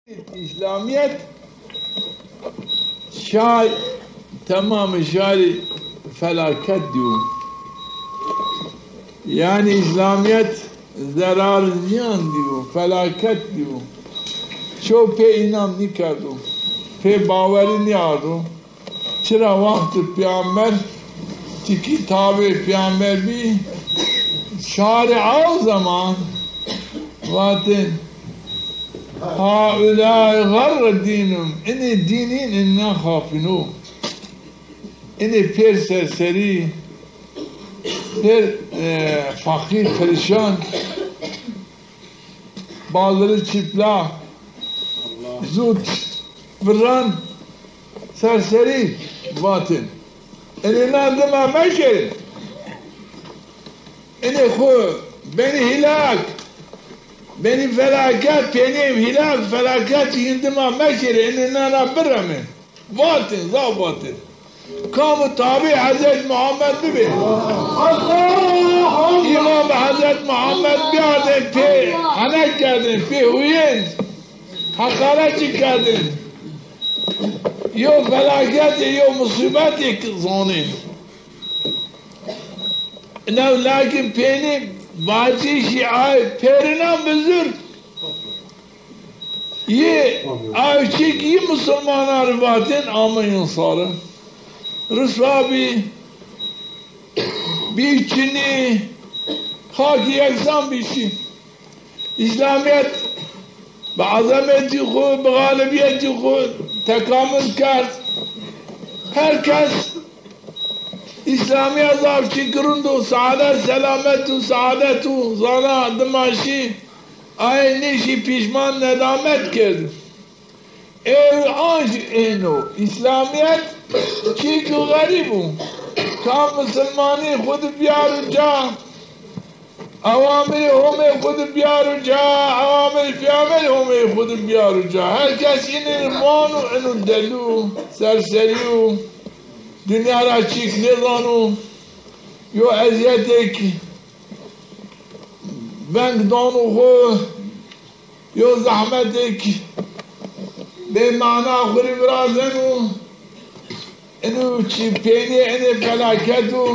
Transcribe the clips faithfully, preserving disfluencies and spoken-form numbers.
Îslamîyet şar, temamê şarî felaket dîyo. Yanî Îslamîyet zerar zîyan dîyo, felaket dîyo. Ço pê înam nîkerdo, pê bawerî nîardo. Çira wextê pêxember, tikî tabê pêxember bî, şarê aw zeman vatin, "Haulâi xarre dînum", inê dînîn, inna xafîno. Inê pêr serserî, pêr, e, feqîr, perîşan. Baldirî çipla, zût, virran, serserî vatin. Inê nan dima meşêrin. Inê xwu benî hîlak, benî felaket, pênîyê hîlak, felaket yin dima meşêrin, inê nan ra biremên. Vatin, zaf vatin. Kam tabî Hezret Muhammed bibê. Îmam Hezret Muhammed biyardin pê henek kerdin, pê huyên, heqaretî kerdin. Yo felaketê, yo musîbetê zonên. New lakin pênî vacîşî ay pêrinan bizir. Yê awçik yê musulmanan rê vatên ame însari. Riswa bî, bî çinî, xakî yeksan bî şî. Îslamîyet bi ezemetî xwu, bi xalibîyetî xwu tekamul kerd. Her kes Îslamîya zaf çik rind û saadet, selamet û saadet û zana dima şî, ayê nêşî pîşman nedamet kerd. Êr anc êno. Îslamîyet çik û xerîb o. Kam misilmanî xwu di biyaro ca, ewamirê Homê xwu di biyaro ca, ewamirê Pêxemberê Homê xwu di biyaro ca. Her kes înî mano, ino delû, serserî yo. Dinya ra çik nêzano. Yo ezîyetêk veng dano xwu, yo zehmetêk bêmana xwu rê virazeno. Ino çî pênîyê inê felaket o.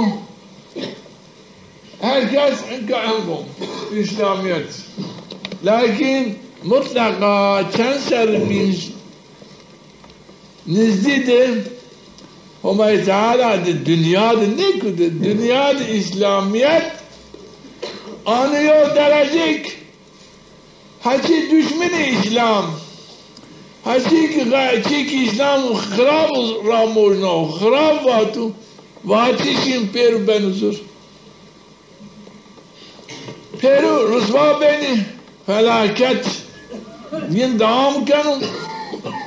Her kes inka engo Îslamîyet. Lakin mutleqa çend serrî bîn nizdî de Homay Teala de dinya de nêkude, dinya de Îslamîyet anî yo derecêk. Heçî duşminî Îslam, heçî ki, heçî ki Îslam xirab ramojna, xirab vato, vatişîn pêro beno zur. Pêro riswa benî, felaket yin dewam keno.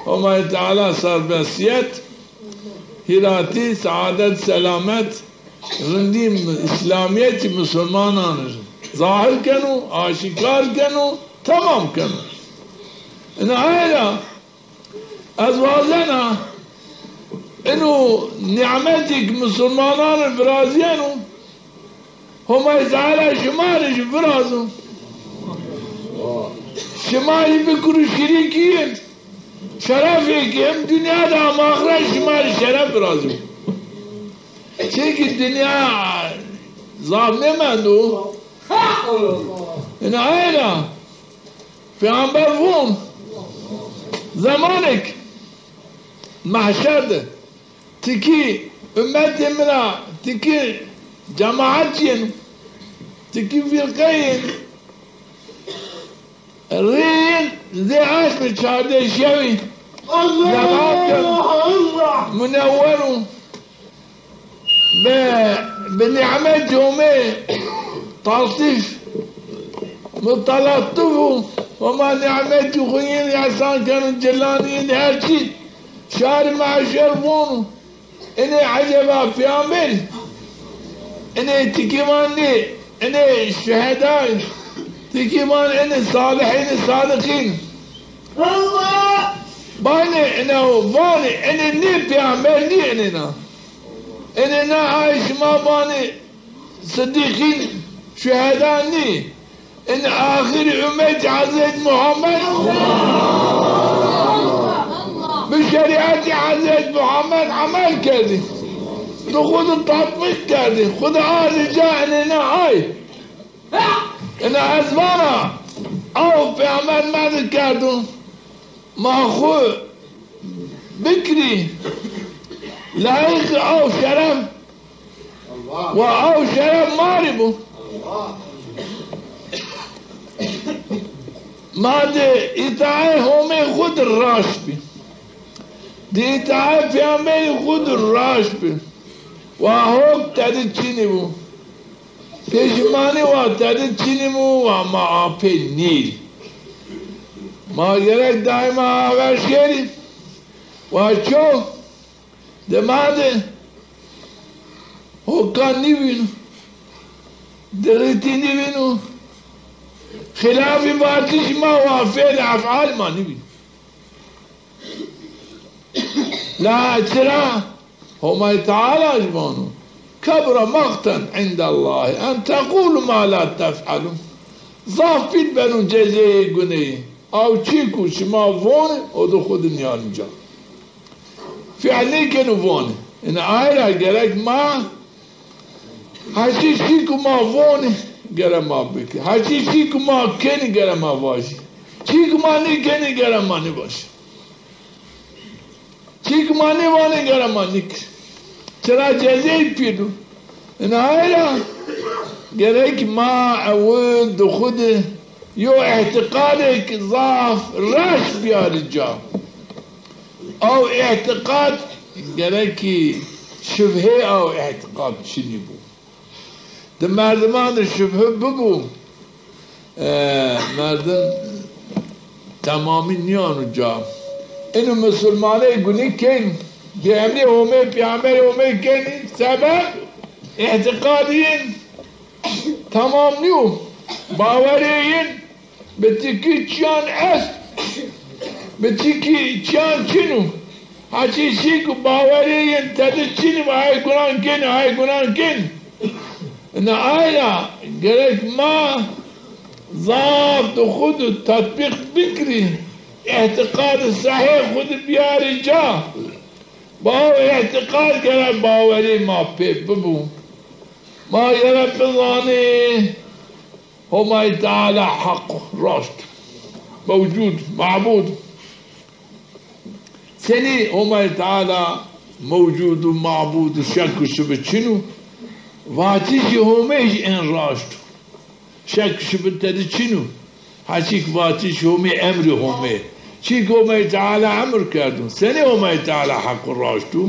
Homay Teala serbestîyet, hîratî, saadet, selamet, rindî, Îslamîyetî musulmanan zahir keno, aşîkar keno, temam keno. Ina aye ra ez wazena ino nîmetêk musulmanan rê virazîyeno, Homay Teala şima rê jî virazo. Şima rê bikiro şirîkî yin. Şerefêk hem dinya de hem axiret şima rê şeref virazo. Çimkî dinya zaf nêmendo. Ina aye ra Pêxember von, zemanêk mehşer de tikî ummetê mi ra, tikî cemaet yên, tikî firqeyên rêyên zê aşmê çardeh şewî Allah! Munewwer o. Bi, bi nîmetî Homê taltîf, mutalattîf û Homa nîmetî xwu yin îhsan keno, cilanî yin her çî. Şarî mehşer vonu, inê eceba pêxemberî, inê tikî van nê, inê şuhedayî, tikî van inê salihînî, sadiqîn. Vanê ine, vanê inê nê pêxember nî inê na. Inê na ay şima vanê sidîqîn, şuheda nî. Inê axirî ummetî Hezret Muhammed. Muhammed emel kerdî. Tu xwu di tatbîq kerdî. Xwu di ardî ca enê ne ay. Ina ez vana, aw peyxamber ma di kerdo, ma xwu bikirî layiq aw şeref, wa aw şeref ma rî bo. Ma di îtaê Homê xwu di raşt bî. Di îtaê peyxamberî xwu di raşt bî. Wa hok tedi çinî bo. Pêşîmanî wa tedi çinî bo, wa ma apê nîr. Ma gerek daîma aver şêrî. Wa ço di ma di hokan nîvîno, di ritî nîvîno. Xîlafî vatişî ma wa fêl efal ma nîvîno. La çira? Homay Teala jî vano, kebura maqten indallahi en tequlu ma la tef'alun. Zaf pîl beno cezeyê guneyî. Aw çî ku şima vonê, o di xwu di nîyanî ca. Fîl nêkeno vonê. Ina ay ra gerek ma heçî çî ku ma vonê, gere ma bikî. Heçî çî ku ma kenî, gere ma vajî. Çî ku ma nêkenî, gere ma nêvajî. Çîk ma nêvanê gere ma nîkir. Çira cezey pîl o. Ina ay ra gerek ma ew di xwu di yo îtîqadêk zaf reş biyarî ca. Aw îtîqad gerekî şibhê aw îtîqad çinî bo. Di merdiman de şubhe bibo, e, merdim temamî nîyano ca. Eno musulmaney gunî kên, bi emrê Homê, peyxamberê Homê kenî, sebeb îtîqadî yin temam nîyo. Bawerê yin bi tikî çîyan est, bi tikî çîyan çin o. Heçî çî ku bawerê yin tedi çin o, ay gunan kenî, ay gunan kenî. Ina ay ra gerek ma zaf di xwu di tatbîq bikirî, îtîqadê sehîh xwu di biyarî ca. Baw îtîqad gerek bawerê ma pê bibo. Ma gerek bizanê Homay Teala heq, raşt, mewcûd, mabûd. Senî Homay Teala mewcûd û mabûd û şek û şibî çin o? Vatişî Homê jî en raşt o. Şek û şibî tedi çin o. Heçîk vatişî Homê, emrî Homê. Çîk Homay Teala emir kerdo. Senî Homay Teala heq û raşt o?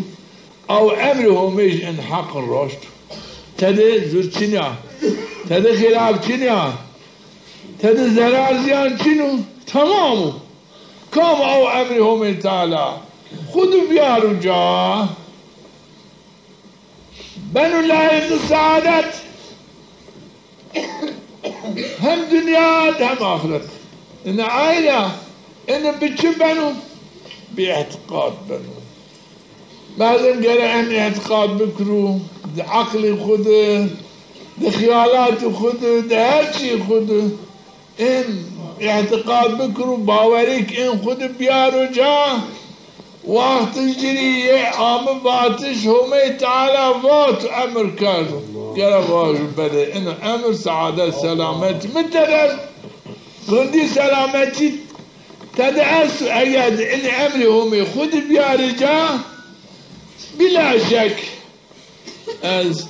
Aw emrê Homê jî in heq in raşt o. Tede zur çin ya. Tede xîlaf çin ya. Tede zerar ziyan çin o. Temam o. Kam aw emrê Homê Teala xwu di biyaro ca, beno layiqî seadet. Hem dinya hem axiret. Ina ay ra, ina bi çi beno? Bi îtîqad beno. Merdim gere en îtîqad bikiro, di eqlî xwu di, di xîyalatî xwu di, di her çî xwu di. En îtîqad bikiro, bawerêk en xwu di biyaro ca. Wextî ci rî yê ame vatiş, Homey Teala vat û emir kerdo. Gere vajo belê, ino emir seadet, selametî mi tede est. Rindî, selametî tede est û eger di in emrê Homê xwu di biyarî ca, bîla şek ez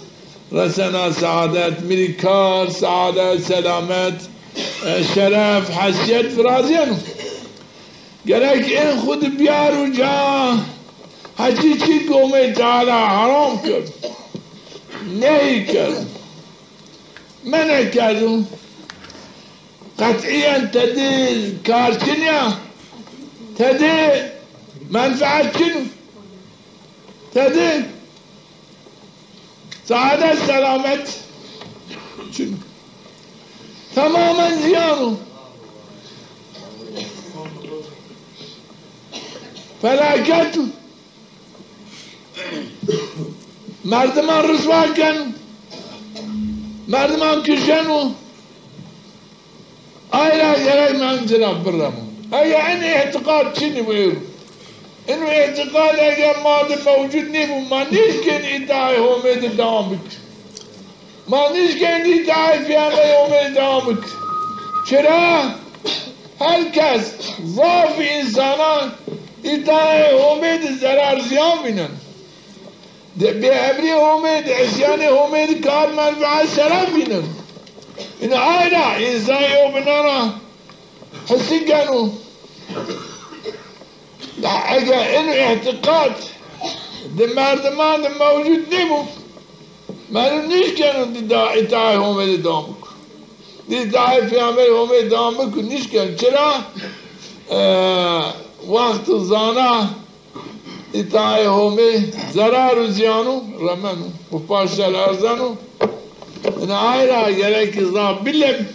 resena seadet, mi rî kar, seadet, selamet, e, şeref, heysîyet virazîyeno. Gerek ên xwu di biyaro ca, heçî çî ku Homey Teala heram kerd, nehî kerd, menê kerd. Qetîyen tedi kar çin ya, tedi menfeet çin o. Tedi seadet, selamet çin o. Temamen ziyan o. Felaket o. Merdiman riswa ken, merdiman kişeno. Ay ra gerek ma ci ra biremo. Eger in îtîqad çinî bo êro, Ino îtîqad eger ma de mewcud nêbû, ma nêşkên îtaê Homê de dewam bik. Ma nêşkên îtaê Peyxamberê Homê de dewam bik. Çira? Her kes, zaf însanan îtaê Homê de zerar ziyan vînen. De bêemrî Homê de, îsyanê Homê de kar menfeet şeref vînen. Ina ay ra însan yew bi nan ra hesî keno. Ya eger ino îtîqad di merdiman de mewcud nêbo, merdum nêşkeno di da îtaê Homê de dewam biko. Di îtaê Peyxamberê Homê de dewam biko, nêşkeno. Çira? E, wexto zana îtaê Homê zerar û ziyano remeno û paştel erzeno. Ina ay ra gerek zaf bilem.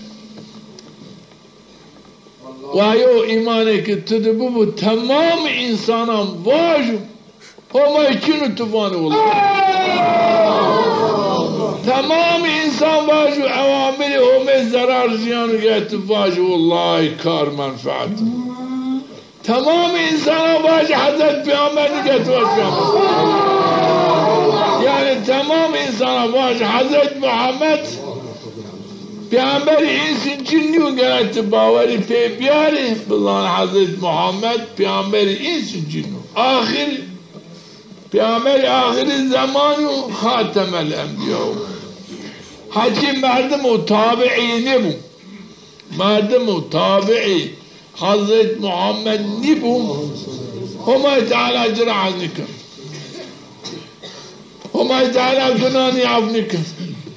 Wa yo îmanê ke tu de bibo, temam însanan vajo, Homay çin o, tu vanê wellay. Temam însan vajo, ewamirê Homê zerar ziyan o, ger tu vajo wellay kar menfeet. Temam însanan vajo Hezret Peyxamber, ger tu vajo Peyxamber. Yanî temam însanan vajo Hezret Muhammed Peyxamberê îns û cin nîyo, gerek ti bawerî pê biyarî, bizan Hezret Muhammed peyxamberê îns û cin o. Axir, peyxamberê axirî zemanî yo, xatemel enbîya yo. Heçî merdim o, tabiî nêbo. Merdim o, tabiî Hezret Muhammed nîbo, Homay Teala ci ra hez nîken. Homay Teala gunanî af nîken.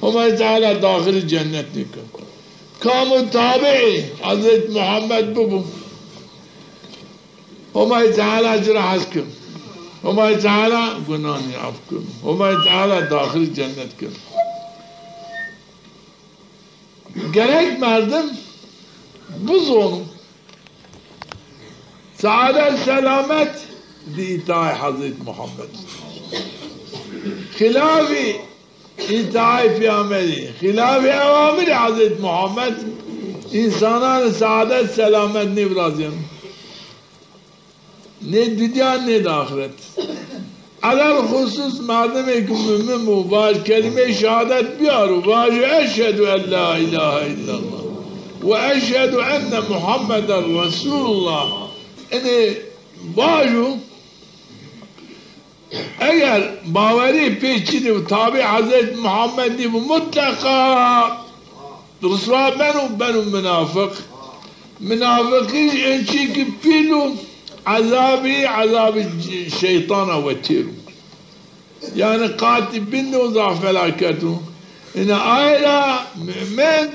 Homay Teala daxilî cennet nîken. Kamo tabiî Hezret Muhammed bibo, Homay Teala ci ra hez ken. Homay Teala gunanî af ken. Homay Teala daxilî cennet ken. Gerek merdim bizono. Saadet selamet di îtaê Hezret Muhammed. Xîlafî îtaê Peyxamberî, xîlafî ewamirî Hezret Muhammed, însanan saadet selamet nêvirazîyeno. Nê dinya, nê de axiret. Elel xusus merdimê ke mumin bo, vaj kelîmeyê şehadet biyaro, vajo eşhedû en la îlahe îllallah we eşhedû enne Muhammeden Resûlullah. Inê vajo, eger bawerî pê çinî û tabî Hezret Muhammed nîbo, mutleqa riswa beno, beno minafiq. Minafiqî jî en çî ki pîl o, ezabî, ezabî şeytana wetêr o. Yanî qatî bin de o, zaf felaket o. Ina ay ra mumin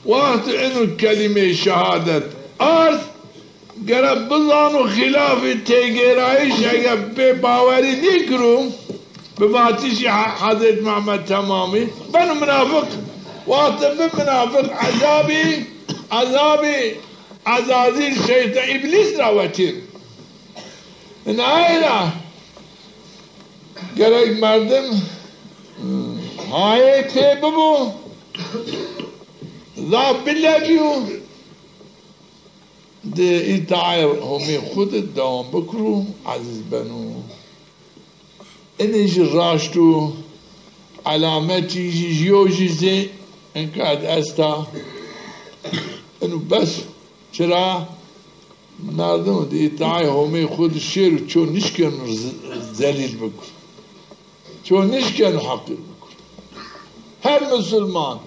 wexto ino kelîmeyê şehadet ard, gere bizano xîlafî têgêrayîş eger bê bawerî nêkiro, bi vatişî He-, Hezret Muhammed temamî, beno minafiq. Wexto bi minafiq, ezabî, ezabî Ezazîl, şeytan, îblîs ra wetîr. Inay ra gerek merdim, hmm, hayê pê bibo, zaf bilebîyo, di îtaê Homê xwu de dewam bikiro, eziz beno. Inê jî raşt o, elametî jî, jîyo jî zê inka di esta. Ino bes o. Çira? Merdim di îtaê Homê xwu de şêr û ço nişkeno z-, zelîl bikiro. Ço nişkeno heqîr bikiro. Her musulman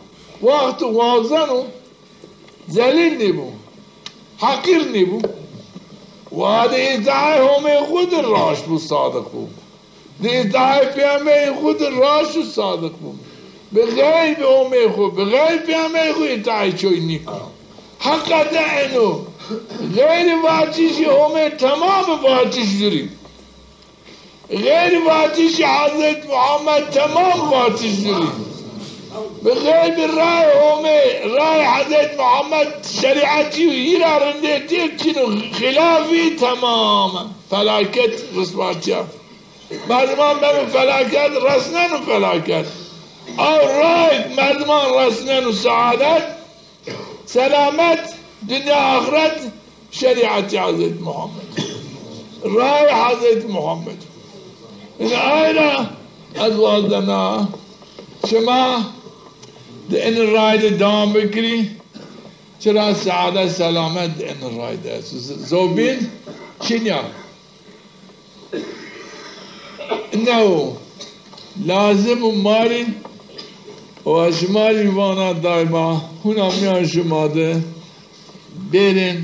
wexto wazeno zelîl nêbo, heqîr nêbo. Wa di îtaê Homê xwu de raşt bo, sadiq bo. Di îtaê Peyxamberê xwu de raşt û sadiq bo. Bi xeyrî Homê xwu, bi xeyrî Peyxamberê xwu îtaê çoy nîkeno. Heqete eno. Xeyrî vatişî Homê temamî vatiş zurî. Xeyrî vatişî Hezret Muhammed temam vatiş zurî. Bi xeyrî rayê Homê, rayê Hezret Muhammed, şerîetî hîra rindêtî çin o, xîlafî temam. Felaket, riswatîya. Merdiman beno felaket, resneno felaket. Aw ray merdiman resneno saadet, selamet, dinya axiret, şerîetî Hezret Muhammed. Ray Hezretî Muhammed. Ina ay ra ez wazdena şima di in ray de dewam bikirî. Çira seadet selamet di in ray de. Z-, zobîn çinya. New lazim û marî û ez şima rî vana daîma hûna mîyan şima de bêrên,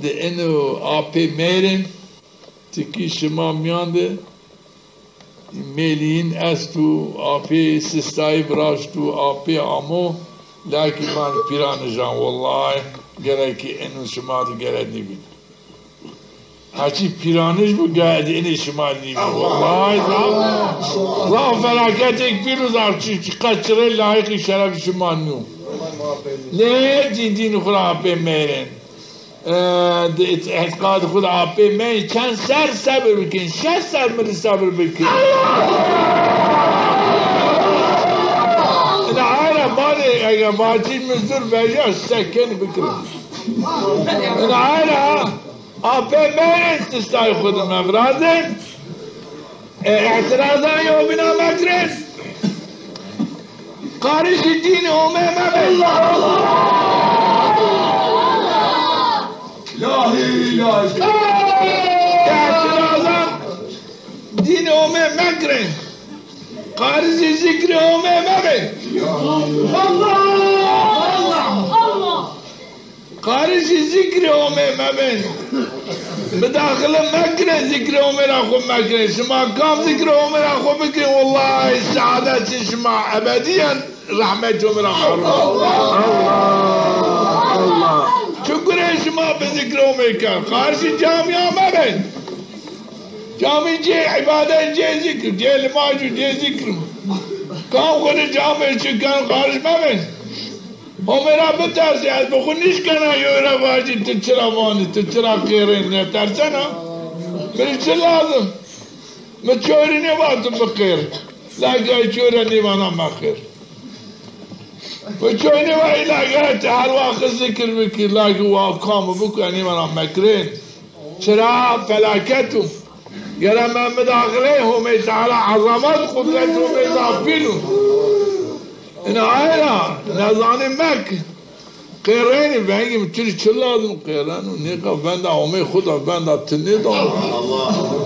di ino apê mêrên, tikî şima mîyan de mêlîn est û apê sistayî viraşt û apê amo, lakî van pîranijan wellahî gerekî ino şima de gere nîbîn. Heçî pîranij bu, gayet enê şima nîbî. Wellahî zaf, zaf felaketêk pîl û zaf çi, çiqas çirê layiqî şeref şima nîyo. Lê dîn, dîn xwu ra apê mêrên. E, di ît-, îtîqad xwu ra apê mêrên, çend ser sebir bikin, şeş ser mi rê sebir bikin. Ina ay ra ma rê, eger vacî mi zur veja, sekenî bikirin. Ina ay ra apê mêrên sistayê xwu de mevirazên. E, îtîrazan yewbîna mekirin. Qarişî dînê Homê mebin. La ilahe illallah. Îtîrazan dînê Homê mekirin. Qarişî zikrê Homê mebin. Allah! Allah! Allah! Qarişî zikrê Homê mebin. Midaxile mekirin, zikrê Homê ra xwu mekirin. Şima kam zikrê Homê ra xwu bikirin, wellahî seadet şima ebedîyen rehmetê Homê ra mahrum. Allah! Allah! Çukurê şima bi zikrê Homê ken. Qarişî camîya mebin. Camî cê îbadet, cê zikr, cê limaj û cê zikr. Kam xwu rê camî çi ken, qariş mebin. Homê ra bitersê, ez bi xwu nîşkena yew ra vajî ti çira vanî, ti çira qêrên, nêtersena? Mi rê çi lazim? Mi çoy rê nêvato biqêr. Lakî ay çoy ra nêvana mexêr. Mi çoy nêvayî, lakî ti her waxt zikir bikî, lakî wa kam bikî, nêvana mekrên. Çira? Felaket o. Gere me midaxileyê Homê Teala, ezamet, qudret Homê zaf pîl o. Ina ay ra nezanî mek. Qêrenî, vengî mi, tu rê çi lazim, qêreno, nêka venda Homê xwu da, venda ti nêda.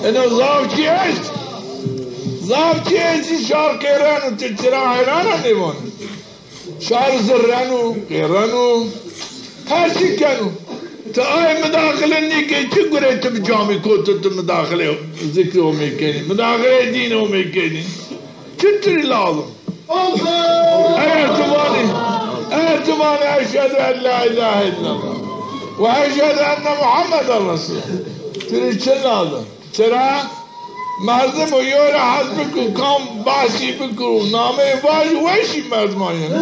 Ina zaf çî est. Zaf çî est, şar qêreno, ti çira heyrana nêvanî. Şar zirreno, qêreno, her çî keno. Ti ay midaxile nîkê, çi gurê ti bi camî kotî, ti midaxile zikrê Homê kenî, midaxile dînê Homê kenî. Çi ti rê lazim? Eger ti vanî, eger ti vanî eşhedü en la ilahe illallah ve eşhedü enne Muhammeden Resulullah, ti rê çi lazim? Çira? Merdim o yew ra hes bikir, kam behsî bikir û nameyê vaj, weşî merdiman yeno.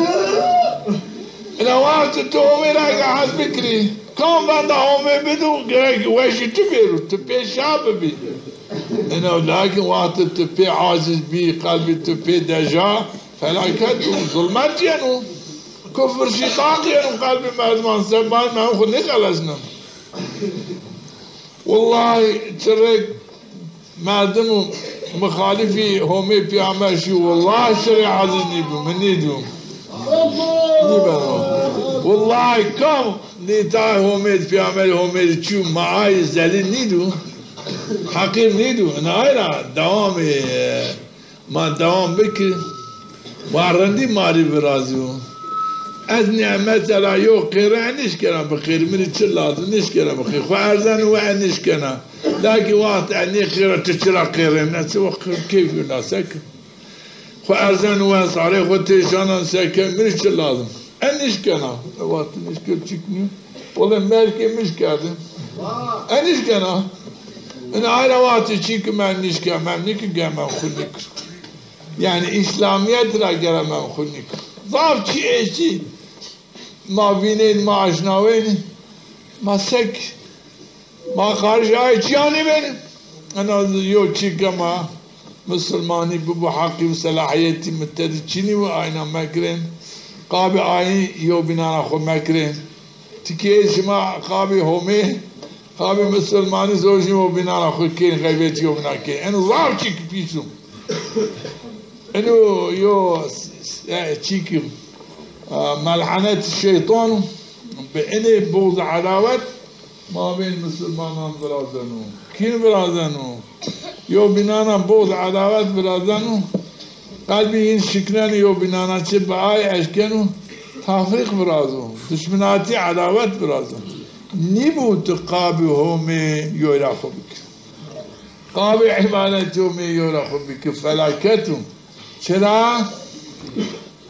Ina wextî tu Homê ra ke hes bikirî, kam venda Homê bido, gerek weşî tu bêro, tu pê şa bibî. Ina lakin wextî tu pê aciz bî, qelbî tu pê deja, felaket û zulmet yeno. Kufr, şîqaq yeno qelbî merdiman, sebayî merdim xwu nêxelesneno. Wellahî çirêk merdim û mixalifî Homê pîyamer şî, wellahî çirê ezîz nîbû, mi nêdî. Nîbeno. Wellahî kam nîta Homê pîyamerî Homê rê çû, ma ay zelîl nîdî. Heqîr nîdî. Ina ay ra dewamê, e, ma dewam bikir. Wa rindî ma rê virazîyo. Ez nîmet ra yo qêre, ez nişkena biqêrî, mi rê çi lazim, nişkena biqêrî. Xwu erzeno we, ez nişkena. Lakî wext ez nêqêra, tu çira qêrêne? Çi wext keyfî na sek. Xwu erzeno we, sarê xwu têşanan seke, mi rê çi lazim? Ez nişkena. E, wext nişke çik nîyo. Wele merkê mi şikerde. Ez nişkena. Ina ay ra wext çî ki me nişke, me nîki, gere me xwu nîkir. Yanî îslamîyet ra gere me xwu nîkir. Zaf çî êsî. Ma vînên, ma aşnawên, ma sek, ma qarişê ay çîya nêbenî. Ena yo çî ke ma misilmanî bibo, heqî û selahîyetî mi tede çinî û ayna mekirin. Qabê ayî yewbînan ra xwu mekirin. Tikê şima qabê Homê Qabê misilmanî zojî yo bînana xwu kên, xeybetî yo bîna kên. Eno zaf çîk pîs o. Eno yo s-, s-, e, çîk, e, melhenet şeytan o. Bi enê boz edawet mabên misilmanan virazeno. Kîn virazeno? Yo bînana boz edawet virazeno. Qelbî yin şiknenê yo bînana çi bi ay eşkeno tefrîq virazo, duşminatî, edawet virazo. Nîbû ti qabê Homê yoy ra xwu bikir. Qabê îbadetê Homê yoy ra xwu bikir. Felaket o. Çira?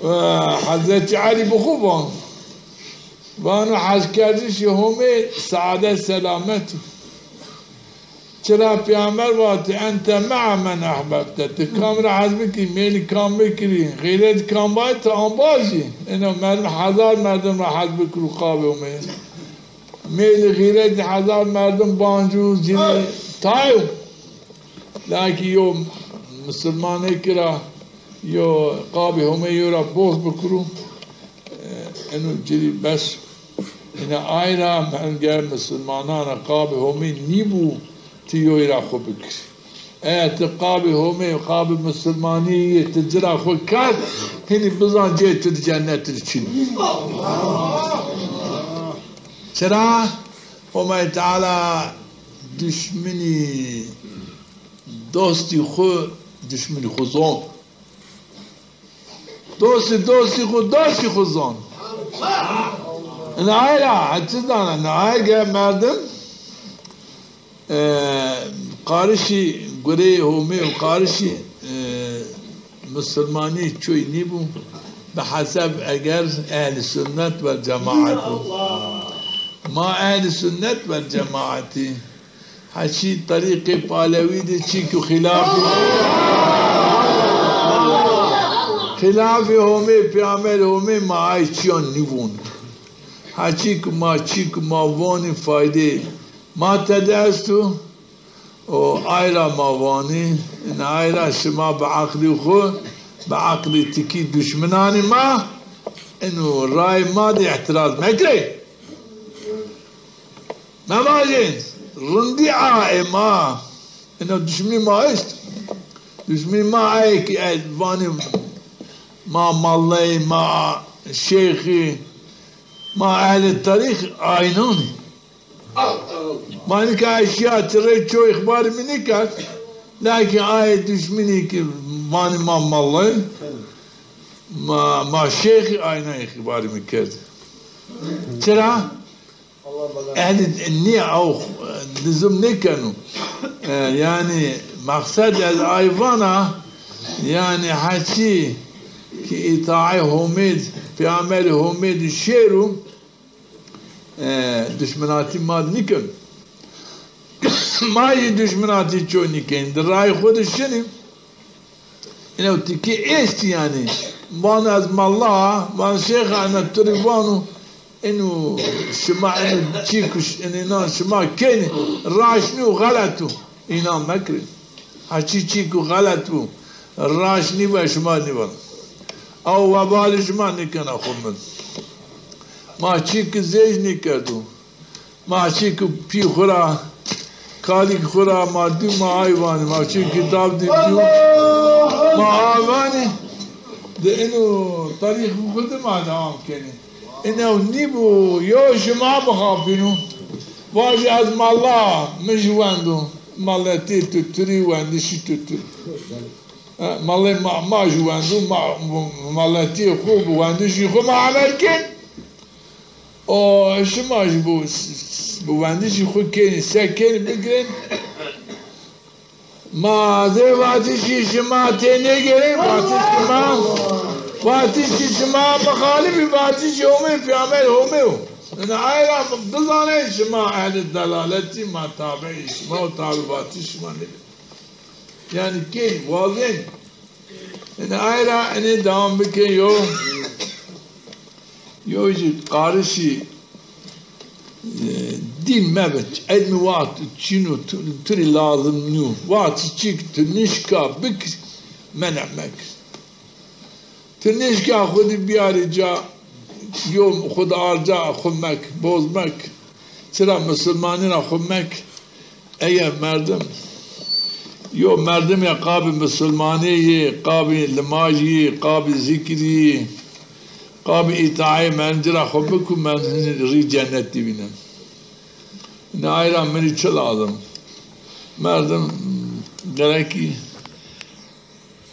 E, Hezretî Elî bi xwu van. Vano hezkerdişê Homê saadet selamet o. Çira Peyxamber vatî, "Ente mea men ehbebte." Ti kam ra hez bikirî, meylî kam bikirî, xîret kam bay, ti ambaz î. Eno merdim hezar merdim ra hez bikiro qabê Homê. Meylî xîretî hezar merdim banc o, cinî tay o. Lakî yo misilmanêkî ra yo qabê Homê yo ra boz bikiro, e, eno ci rê bes o. Îna ay ra merdim ger misilmanan ra qabê Homê nîbû, ti yoy ra xwu bikirî. Eger ti qabê Homê, qabê misilmanî yê ti ci ra xwu kerd, hinî bizan cê ti di cennet di çin o. Çira? Homay Teala duşminî dostî xwu, duşminî xwu zon. Dostî dostî xwu, dostî xwu zon. Ina ay ra, ha, çi zana, ina ay ge merdim, e, qarişî gureyê Homê û qarişî, e, misilmanî çoy nîbû, bi heseb eger ehlî sunnet vel cemaat bû. Ma ehlî sunnet vel cemaatî. Heçî terîqê Palewî de çîk û xîlafî, xîlafê Homê, Peyxamberê Homê ma ay çîyan nîvon. Heçî ki ma çîk ma vonî faydê ma tede esto û ay ra ma vanî, ina ay ra şima bi eqlî xwu, bi eqlî tikî duşminanê ma, ino rayê ma de îtiraz mekerê. Mevajên, rindî a ê ma. Ina duşmî ma est. Duşmî ma ayê ki ez vanî ma malleyî, ma şêxî, ma ehlê terîq, aynan î. Vanî ki ay şîya ti rê ço îxbarî mi nîkerd. Lakîn ayê duşminî ki vanî ma malleyî, ma, ma şêxî, aynan îxbarî mi kerd. Çira? Ehlî nî ew lizim nêkeno. E, yanî meqsed ez ay vana, yanî heçî ki îtaê Homê d, Peyxamberê Homê d şêro, e, duşminatî ma d nîkeno. Ma jî duşminatî ço nîkenî. Di rayê xwu de şinî. Ino tikî estî yanî. Van ez malla, van şêx a, ina tu rê vano, ino şima ino çî ku ş-, ino înan şima kenî, raşt nîyo, xelet o. Înan mekerê. Heçî çî ku xelet bû, raşt nîbû, şima nîvano. Ew webalî şima nîkena xwu min. Ma çî ki zêj nîkerdo. Ma çî ki pî xwu ra, kalîk xwu ra ma dû, ma ay vanî, ma çî kitab dî dû, ma a vanî, di ino tarîx bi xwu di ma dewam kenî. Inew nîbû, yo şima bixapîno. Vajî ez malla, mi jî wendo. Malletî tu tirî, wendişî tu tirî. E, mallê ma, ma jî wendo, ma, malletîyê xwu bi wendişî xwu ma emel kên. O şima jî bi, bi wendişî xwu kenî, se kenî bigirên. Ma zê vatişî şima tênêgêrên, vatiş şima, vatiş ki şima mixalifî vatişî Homê, Peyxamber Homê yo. Ina ay ra bizanê şima ehlî delaletî, ma tabeî şima û tabi vatiş şima nêbî. Yanî kên, wazên. Ina ay ra enê dewam bikên yo. Yo jî qarişî, e, dî mebe, ilmî wext çin o, tu, tu rê lazim nîyo. Wext çîk tu nişka bik, mene mek. Tu nişka xwu di biyarî ca, yo xwu di arca xwu mek, boz mek. Çira musulmanî ra xwu mek, eger merdim, yo merdim ya qabî musulmanî yî, qabî limaj yî, qabî zikir yî, qabî îtaayê merdim ci ra xwu biku, merdim rî cennet dî vînen. Ina ay ra mi rî çi lazim? Merdim gerekî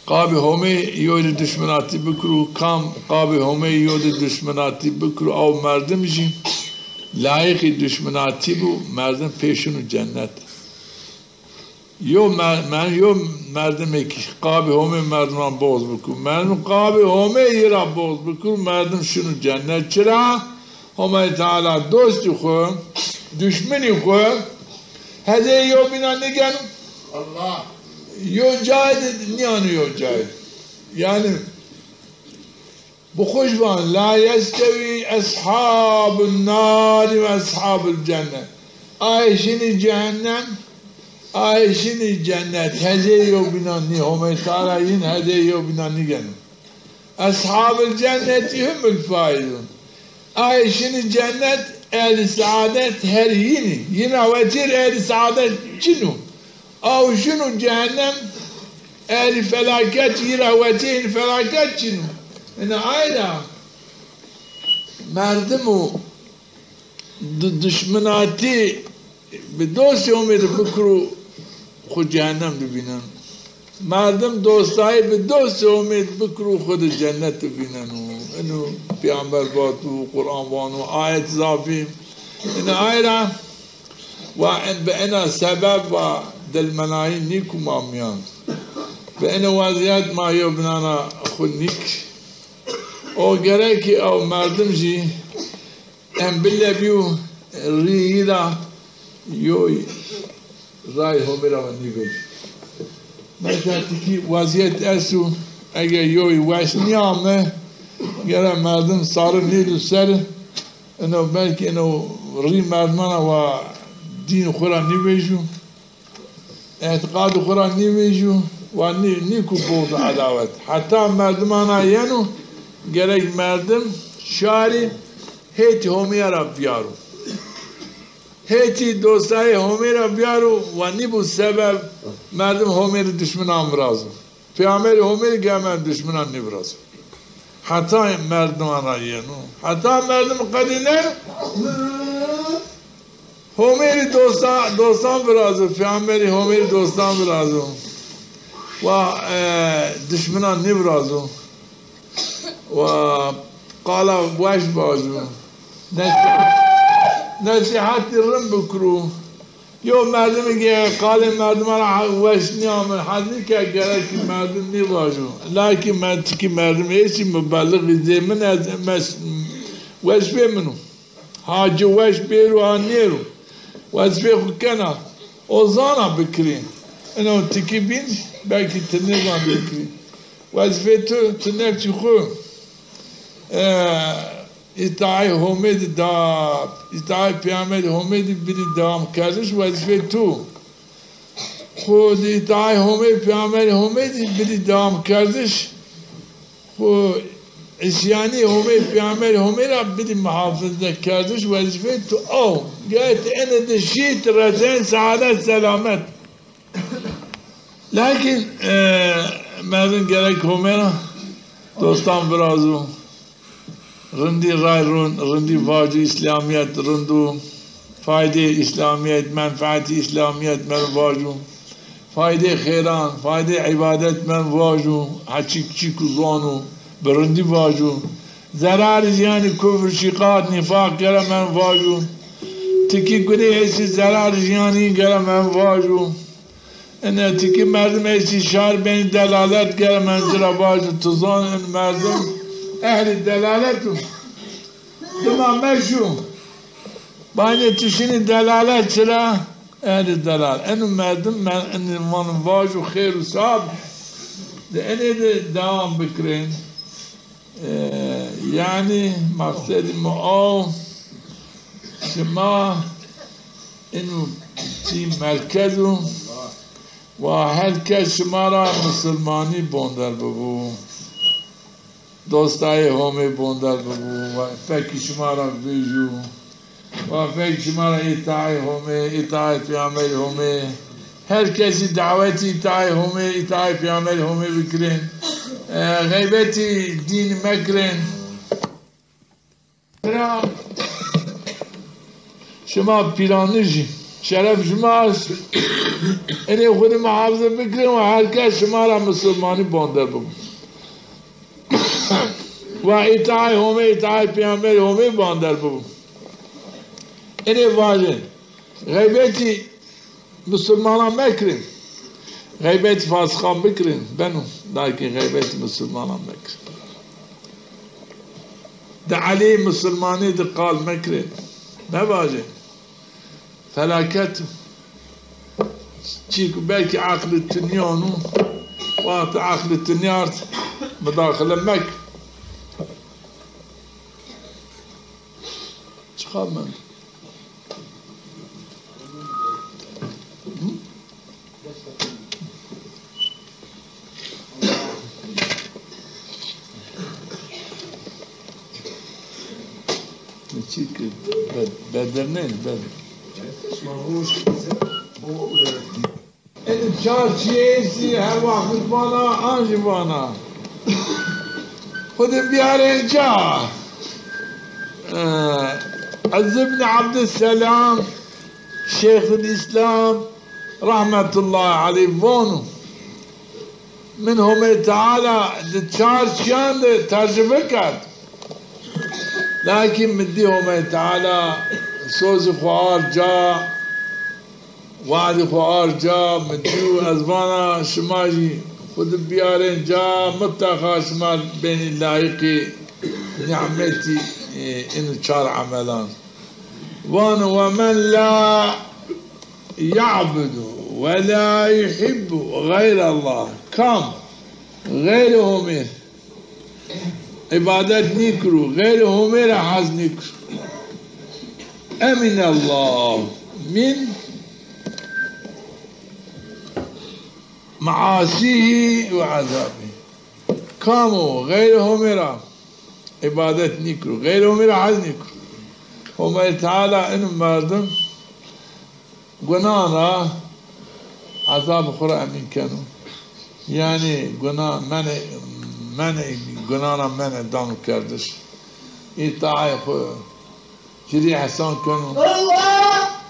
qabî Homê yo de duşminatî bikiro, kam qabî Homê yo de duşminatî bikiro, ew merdim jî layiqî duşminatî bo, merdim pê şino cennet. Yo mer-, mer-, yo merdimêkî qabî Homê merdiman boz biko, merdim qabî Homê yi ra boz biko, merdim şino cennet. Çira? Homay Teala dostî xwu, duşminî xwu hezê yewbînan nîgeno. Allah. Yo cayê de nîyano yo cayê. Yanî, bi xwu jî van, "La yestewî eshabun nari ve eshabul cennet." Ay şinî cehennem, ay şinî cennet. Hezê yewbînan nî, Homay Teala yin hezê yewbînan nîgeno. Eshabul cennetî humul faizun. Ay şinî cennet, ehlî seadet her yinî. Yina wetîr ehlî seadet çin o. Aw şino cehennem, ehlî felaket yi ra wetîr felaket çin o. Ina ay ra merdim o di-, duşminatî bi dostê Homê de bikiro, xwu cehennem de vînen. Merdim dostayî bi dostê Homê de bikiro, xwu de cennet de vîneno. Ino Peyxamber vato, Quran vano, ayet zafî. Ina ay ra wa en, bi ena sebeb wa dilmenayî nîko ma mîyan. Bi ena wezîyet ma yewbînan ra xwu nîk. O gerekî ew merdim jî em bile bîyo rîyî ra yoy ray Homê ra wa nîvejî. Mesela tikî wezîyet esto, eger yoy weş nîyame, gere merdim sare nêdo ser, ino belkî ino rî merdiman ra wa dîn xwu ra nîvejîyo. Îtîqadê xwu ra nîvejîyo, wa nî-, nîko buxd û edawet. Heta merdiman ra yeno, gerek merdim şarî hêtî Homê ra bîyaro. Hêtî dostayê Homê ra bîyaro, wa nîbo sebeb merdim Homê rê duşminan virazo. Peyxamberê Homê rê geme duşminan nêvirazo. Heta merdiman ra yeno. Heta merdim qedîneno. Homê rê dosta-, dostan virazo, Peyxamberê Homê rê dostan virazo. Wa, e, duşminan nêvirazo. Wa qala weş vajo. Nesîhat, nesîhatî rind bikiro. Yo merdimî ke qalê merdiman ra weş nîyame, hez nîke, gerekî merdim nêvajo. Lakîn me-, tikî merdim êsî mubelixî zê min ez, mes-, wezîfê min o. Ha ci weş bêro ha nêro, wezîfê xwu kena. O zana bikirê. Ino tikî bîn belkî ti nêzan bikirê. Wezîfê tu, ti nefsî xwu, e, îtaayê Homê de da, îtaayê Peyxamberê Homê de bidî dewamkerdiş, wezîfê tu. Xwu di îtaayê Homê, Peyxamberê Homê de bidî dewamkerdiş, xwu îsyanî Homê, Peyxamberê Homê ra bidî muhafize kerdiş, wezîfê tu o. Gere ti ene de şî, ti resên seadet, selamet. Lakîn, e, merdim gerek Homê ra dostan virazo. Rindî ray rûn, rindî vaco, îslamîyet rind o. Faydê îslamîyet, menfeetî îslamîyet merdim vaco. Faydê xêran, faydê îbadet merdim vaco. Heçî çîku zano, bi rindî vaco. Zerarî zîyanî kufr, şîqaq, nîfaq gere merdim vaco. Tikî gunê êsî, zerarî zîyanî gere merdim vaco. Ene tikî merdim êsî şar benî delalet, gere merdim ci ra vajo, tu zan in merdim ehlî delalet o. Dima meşo. Baynê tu şinî delalet, çira? Ehlî delal. Eno merdim me-, eno vano vajo xêr û sab. De enê de dewam bikirên. E, yanî maqsedî mi o, şima ino çî merkez o, wa her kes şima ra misilmanî bonder bibo, dostayê Homê bonder bibo, wa fekî şima ra vêjo. Wa fek şima ra îtaê Homê, îtaê Peyamberê Homê. Her kesî dawetî îtaê Homê, îtaê Peyamberê Homê bikirin. E, xeybetî dîn mekirin. Şima pîranijî, şeref şima est. Enê xwu de muhafize bikirin û her kes şima ra misilmanî bander bibo. Wa îtaê Homê, îtaê Peyamberê Homê bander bibo. Enê vajin. Xeybetî misilmanan mekirin. Xeybetî fasiqan bikirin. Beno, lakîn xeybetî misilmanan mekirin. Di elî misilmanî di qal mekirin. Mevajin. Felaket o. Çîku belkî eqlî tu nîyano, wextî eqlî tu nîyart, mudaxile mek. Çiqa mendo? Hı? Çî ki be-, bedir neydi, bedir. Eno çar çîyê zî her wext vana, an jî vana. Xwedê biyarên ca. Ee, Ez ibn Abdüsselam, Şeyhül İslam, rahmetullahi aleyh, vano. Min Homê Teala di çar çîyan de tecrube kerd. Lakîn mi dî Homê Teala sozî xwu ard ca, we'dî xwu ard ca, mi dîyo, ez vana şima jî xwu di biyarên ca, miteqa şima benî layiqî nîmetî, e, ino çar emelan. Vano, "Ve men la ya'budu ve la yuhibbu ğeyrallah." Kam xeyrê Homê îbadet nîkiro, xeyrê Homê ra hez nîkiro. Eminallah min maasîhî ve azabî. Kamo xeyrê Homê ra îbadet nîkiro, xeyrê Homê ra hez nîkiro, Homay Teala ino merdim gunan ra ezabê xwu ra emîn keno. Yanî guna, menê, menê gunana menê dano kerdiş. Îtaayê xwu ci rê îhsan keno.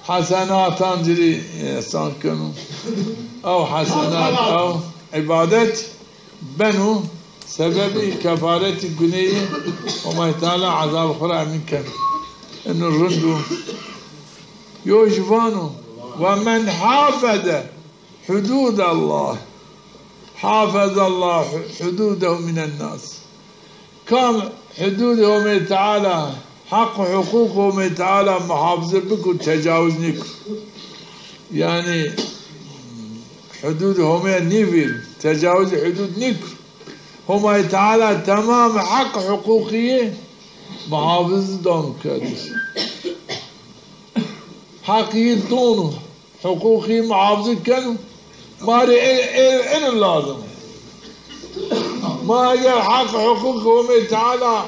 Hesenatan ci rê îhsan keno. Ew hesenat, ew îbadet beno sebebî kefaretî guneyî, Homay Teala ezabê xwu ra emîn keno. Ino rind o. Yo jî vano, "Ve men hafeze hududallah, hafezallahu hududehu minen nas." Kam hududê Homê Teala, heq û huqûq Homê Teala muhafize biko, tecawiz nîko. Yanî hududê Homê nîvîr, tecawizê hudud nîko. Homay Teala temam heq huqûqî muhafize dano kerdiş. Heqî dono. Huqûqî muhafize keno. Ma rê ê, ê, eno lazim. Ma eger heq huqûq Homê Teala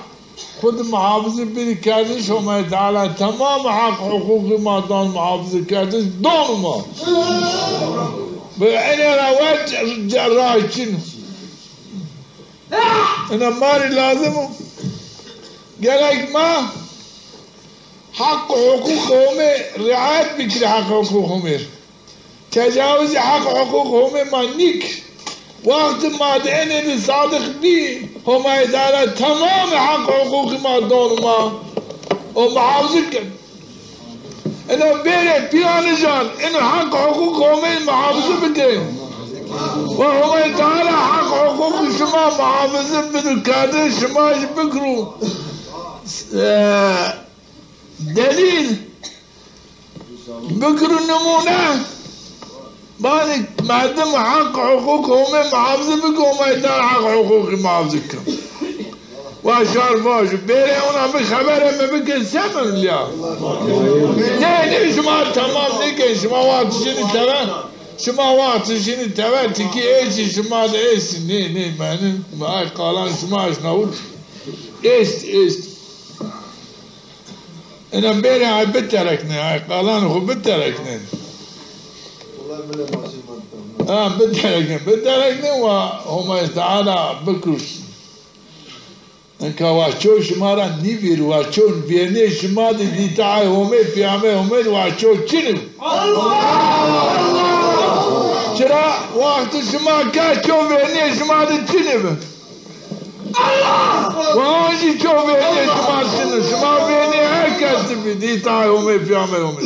xwu di muhafize bîrî kerdiş, Homay Teala temam heq huqûqî ma dan muhafize kerdiş, dono ma. Bi ene ra wet ce-, cerrah çin o. Ena ma rê lazim o. Gerek ma heq û huqûq Homê riayet bikirî, heq û huqûq Homê. Tecawizî heq û huqûq Homê ma nîk. Wextî ma di enê di sadiq bî, Homay Teala temamê heq û huqûqî ma don ma. O muhafize ken. Eno bêrê pîyanijan, eno heq û huqûq Homê muhafize bike. Wa Homay Teala heq û huqûqî şima muhafize bido kerdin, şima jî bikiro. E, Delîl, bikiro nimûne. Banî merdim heq huqûq Homê muhafize bike, Homay Teala heq huqûqî muhafize ke. Wa şar vajo. Bêrê ona bi xebere mi bike, se mi lîya. Nê, nê, şima temam nêken, şima wext şinî teve. Şima wext şinî teve, tikî êsî, şima de êsî. Nê, nê, menim, ay qalan şima eşnawit. Êst, êst. Ina bêrê ay bitereknê, ay qalanê xo bitereknê. Ha, bitereknê, bitereknê wa Homay Teala bikuşt. Inka wa ço şima ra nîvîr, wa ço vêrnê şima de dîtayê Homê, pîyamê Homê de wa ço çin ib. Çira? Wextê şima ke ço vêrnê şima de çin ib. Wa an jî ço vêrnê şima çin ib. Şima vêrnê her kes de bî, dîtayê Homê, pîyamê Homê.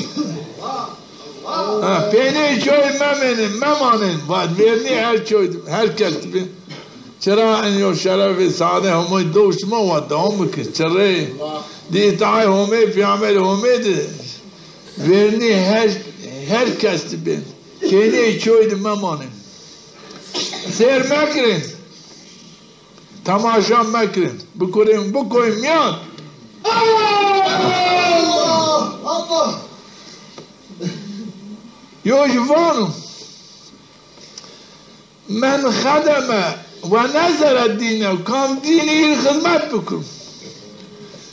Ha, pênê çoy memênê, memanên. Va vêrnê her çoy, her kes de bî. Çira? In yo şerefê sade Homay do şima wa dewam bikir. Çirê dîtayê Homê, pîyamê Homê de vêrnê her, her kes de bên. Pênê çoy de memanên. Sêr mekirin. Temaşa mekirin. Bikurên, bikoyên mîyan. Yo jî vano. Men xedeme ve nesere dîne, kam dînî yî xizmet bikir,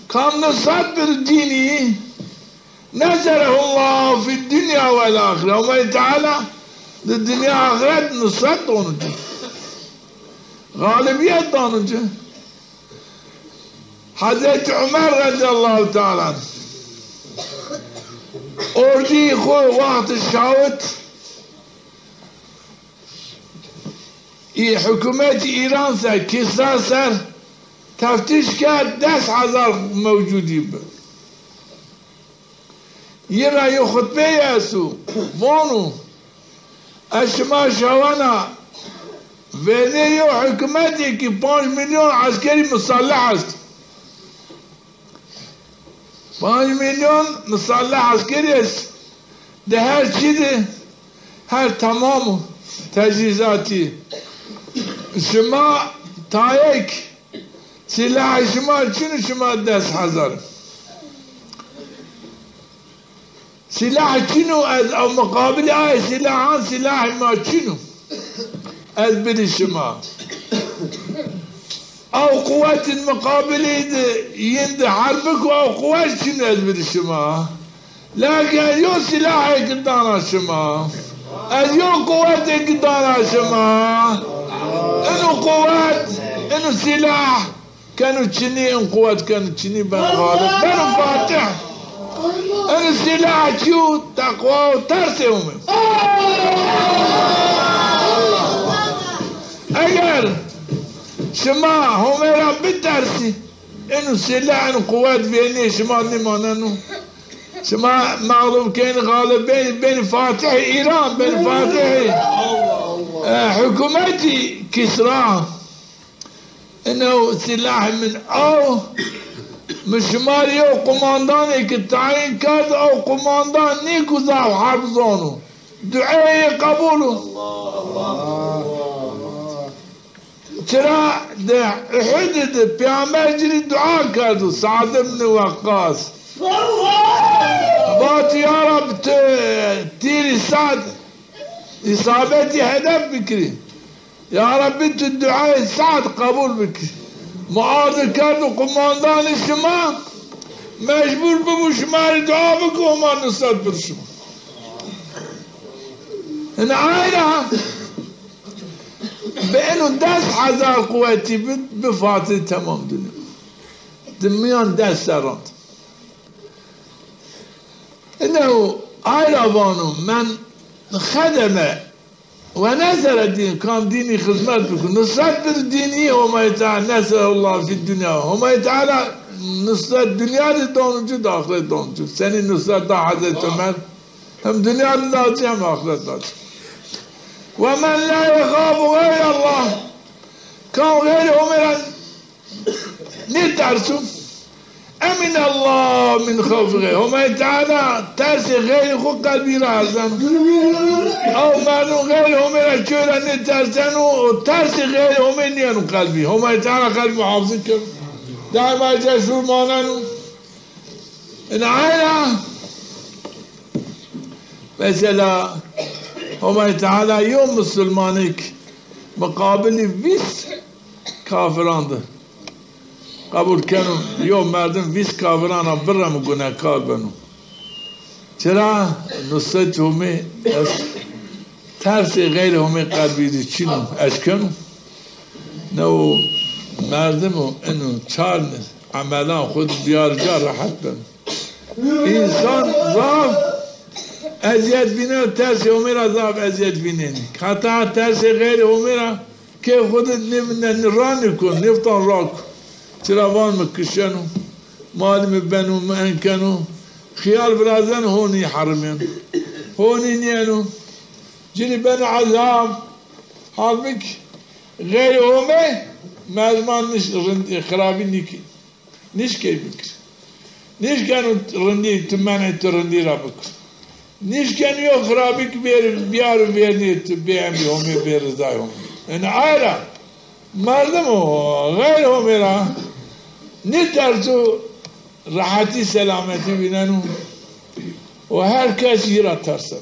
kam nusret bid dînî yî, neserehullahu fid dunya vel axire. Homay Teala di dinya axiret nusret dano ci. Xalibîyet dano ci. Hezretî Umer radîyallahu teala anh ordîyê xo wextê şawit, Î hukûmetî Îran ser, Kîsra ser teftîş kerd, des hezar mewcûdî bi. Yi ra yo xutbeyê esto, vano, ez şima şawena vernê yo hukûmetê ki panc milyon eskerî musalih est. Panc milyon musalih eskerî est. Di her çî de, her temam o, tecîzatî. Şima tayêk, sîlahê şima çin o, şima des hezar. Sîlah çin o, ez ew muqabilê ay sîlahan, sîlahê ma çin o. Ez bidî şima. Ew quwetên muqabilî de yin de herb biko, ew quwet çin o, ez bidî şima. Lakin ez yo sîlahêk dana şima. Ez yo quwetêk dana şima. Ino quwet, ino sîlah, keno çinî, in quwet keno çinî, beno xalib, beno fatih. Ino sîlah çi yo? Teqwa û tersê Homê. Eger şima Homê ra bitersî, ino sîlah, ino quwet vêrnîyê şima nîmaneno. Şima mexlub kenî, xalib benî, benî fatihê Îran, benî fatihê, e, hukûmetî Kîsra. Ino sîlahê min aw, mi şima rê yew qumandanêk tayîn kerd, ew qumandan nî ku zaf herb zano. Dueyê qebul o. Çira di Uhudî di Peyamber ci rê dua kerdo, Sa'd ibn Weqqas. Vat, ya Reb, tu tîrî Sa'd îsabetî hedef bikirî. Ya Rebbî, tu duayê Sa'd qebul bikî. Mi ardi kerdo qumandanê şima, mecbur bibo şima rê dua biko, Homa nusret bido şima. Ina ay ra bi ino des hezar quwetî bi, bi fatihê temam dinya. Di miyan des serran de. Ino ay ra vano, men xedeme ve nesere dîn, kam dînî xizmet biko, nusret bido dînî, Homayê Teala, neserehullahu fid dunya. Homayê Teala nusret dinya de dano ci, di axiret dano ci. Senî nusret da Hezret Omer, hem dinya de da ci, hem axiret da ci. Ve men la yexafu xeyrallah, kam xeyrê Homê ra nêterso. Eminallah min xewfî xeyr. Homayê Teala tersê xeyrê xo qelbî ra erzeno. Ew merdim xeyrê Homê ra, çoy ra nêterseno û tersê xeyrê Homê nîyeno qelbî. Homayê Teala qelbî muhafizî keno. Daîma cesur maneno. Ina ay ra mesela Homayê Teala yo musulmanêk muqabilî vîst kafiran de. Qebul keno, yo merdim vîst kaviran ra biremo gunekar beno. Çira? Nusret Homê est. Tersê xeyrê Homê qelbî de çin o, eşkeno. Ne o merdim o, ino çar emelan xwu de biyar ca rehet beno. Însan zaf ezîyet vîneno, tersê Homê ra zaf ezîyet vînenê. Heta tersê xeyrê Homê ra kê xwu de nêv-, ne-, ne-, ra nêkon, nêvtan ra ko. Çira van mi kişeno, malî mi beno, mi enkeno, xiyal virazeno, honî herimêno. Honî nîyeno. Ci rê beno ezab. Halbukî xeyrê Homê merdiman niş-, rind-, xirabî nîkî. Nişkey bikir. Nişkeno rindî, tu menê tu rindî ra bikir. Nişkeno yo xirabî ki bêr-, biyaro vernî tu bê emrî Homê, bê rizay Homê. Yanî ay ra merdim o xeyrê Homê ra nêterso, rehetî, selametî vîneno û her kes yi ra terseno.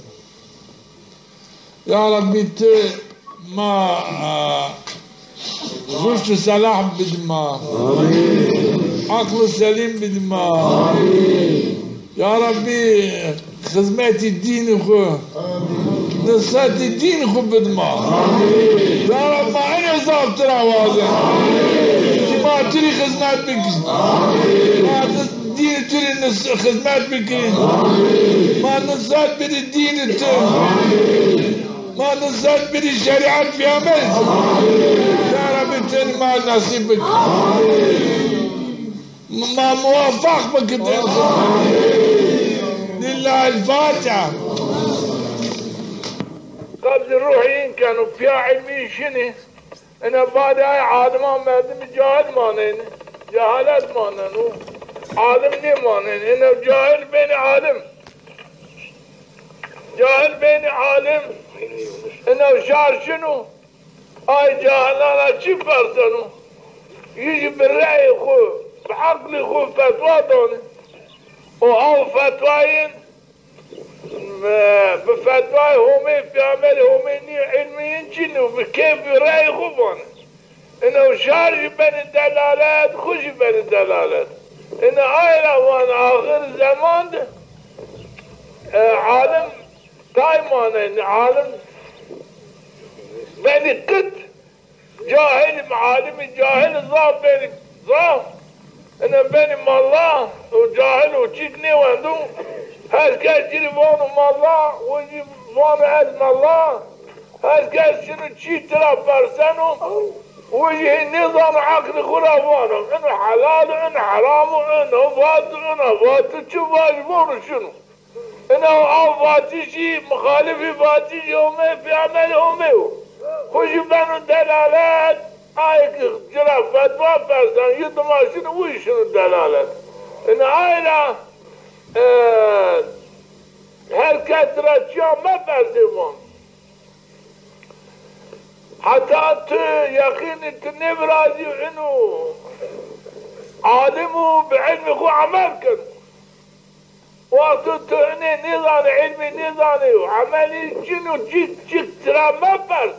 Ya Rebbî, ti ma, a, ruşd û selah bidi ma. Amîn. Aql û selîm bidi ma. Amîn. Ya Rebbî, xizmetî dînî xwu, nusretî dînî xwu bidi ma. Amîn. Ya Rebbî, ma enê zaf tu ra wazên. Amîn. Ki ma tu rî xizmet bikî. Amîn. Ma dînî tu rî nus-, xizmet bikî. Amîn. Ma nusret bidî dînî tu. Amîn. Ma nusret bidî şerîet peyxamberî tu. Amîn. Ya Rebbî, tu rî ma nesîb bikî. Amîn. Ma muweffeq bikî tu. Amîn. Lillahil Fatiha. Qebzî ruhî în keno, pîya ilmî şinî. Ina badê ay aliman merdimî cahil manenî, cehalet maneno. Alim nêmanenî. Ina cahil benî alim. Cahil benî alim. Ina şar şino. Ay cahilan ra çi perseno? Yi jî bi reyê xwu, bi eqlê xwu fetwa danê. O aw fetwayên bi fetwayê Homê, peyxamberê Homê nîyo, ilmî yin çin o, bi keyf û reyê xwu vanê. Ino şar jî benê delalet, xwu jî benê delalet. Ino ay ra vanê axir zeman de, e, alim tay manenê, alim benê qit. Cahil, alimî cahil zaf benî, zaf. Ina benî malla û cahil û çîk nêwendo. Her kes ci rî vano malla, o jî vano ez malla. Her kes şino çî tira perseno, o jî hê nêzano eqlê xwu ra vano. Ino helal o, ino heram o, ino vat o, ino vat o, çi vaj vano şino. Ina aw vatişî, muxalifî vatişî Homê, peyxamberî Homê yo. Xwu jî beno delalet, ayê ki ci ra fetwa persen, yi dima şino, wi şino delalet. Ina ay ra, e, her kes ra çiya mepersê van. Heta tu yeqînî tu nêvirazî ino alim o, bi ilmê xwu emel keno. Wexto tu inê nêzanê, ilmî nêzanê û emelî çin o, cîk cîk tira mepers.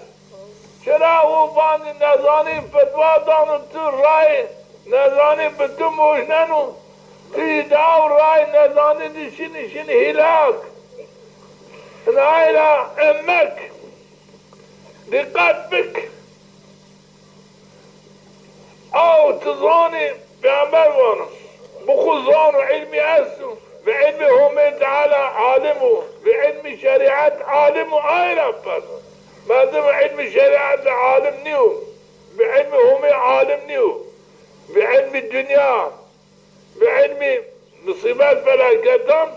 Çira o vanî nezanî fetwa dano, tu rayê nezanî bi tu mojneno. Tu jî di aw rayê nezanî de şinî, şinî hîlak. Inay ra emek. Dîqet bik. Aw ti zanî, peyxamber vano, bi xwu zan û ilmî esto, bi ilmî Homê Teala alim o, bi ilmî şerîet alim o, ay ra pers. Merdim ilmî şerîet de alim nîyo, bi ilmî Homê alim nîyo, bi ilmî dinya, bi ilmî musîbet felaketan,